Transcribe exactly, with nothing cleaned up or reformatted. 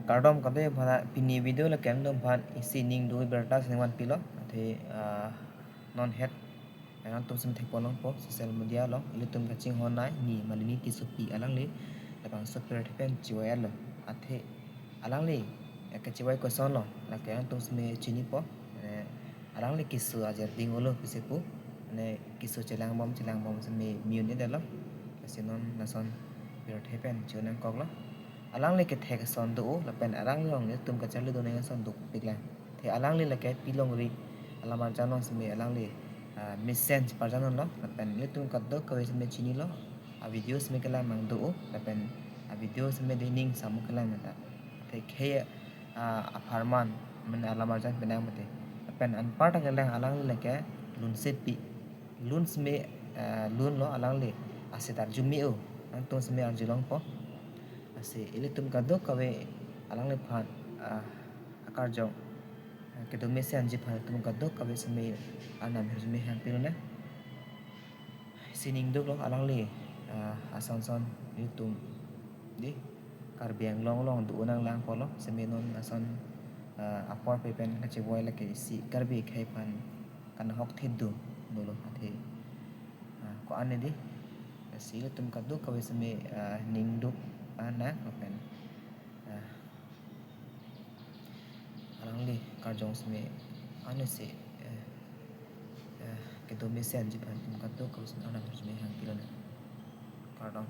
Kardom kadokave aphan, pini video le ilitum aphan isi ning do birta si nangvanpilo. Athe, ah, non het nangtum simi thekponlongpo social media along ilitum kachinghon nai ni Malini Tissopi alangli labangso pirthe pen chivai-etlo. Athe alangli, eh, kachivai kosonlo, lake nangtum simi chinipo. Mane alangli keso ajerding olo pusi pu. Mane keso chelangbom chelangbom simi mi-un-edetlo. Lasi non lason pirthe pen chivai nangkoklo. Alangli kethek ason do-o lapen alangli along ilitum kacharli donang ason dopiklang. Athe alangli lake pilongri alam arjan along simi alangli, ah, mesen chiparjan unlo lapen ilitum kadokave simi chinilo. A-video simi kelang mang do-o lapen a-video simi de ning samo kelang mata. Athe khei, ah, apharman mane alam arjan penang mate. Lapen anpar ta kelang alangli lake lunsepi. Lun simi, ah, lunlo alangli. Ase ta arjume-o. Nangtum simi arjulongpo. Lasi ilitum kadokave alangliphan, ah, akarjong, ah, kedo mesen-ji aphan ilitum kadokave simi arnam hirjume hangpilonang. Sining duklo alangli, ah, ason son ilitum di Karbi Anglong along do-o nanglang pulo, simi non ason, ah, apor pe pen kachivai lake isi Karbi akhei aphan kanahok thit do dolo athe, ah, ko-an ne di. Lasi ilitum kadokave simi, ah, ning duk, ah, nang lapen, ah, alangli karjong simi anesi, eh, eh, kedo mesen-ji aphan ilitum kadokave simi arnam hirjume hangpilonang. Kardom.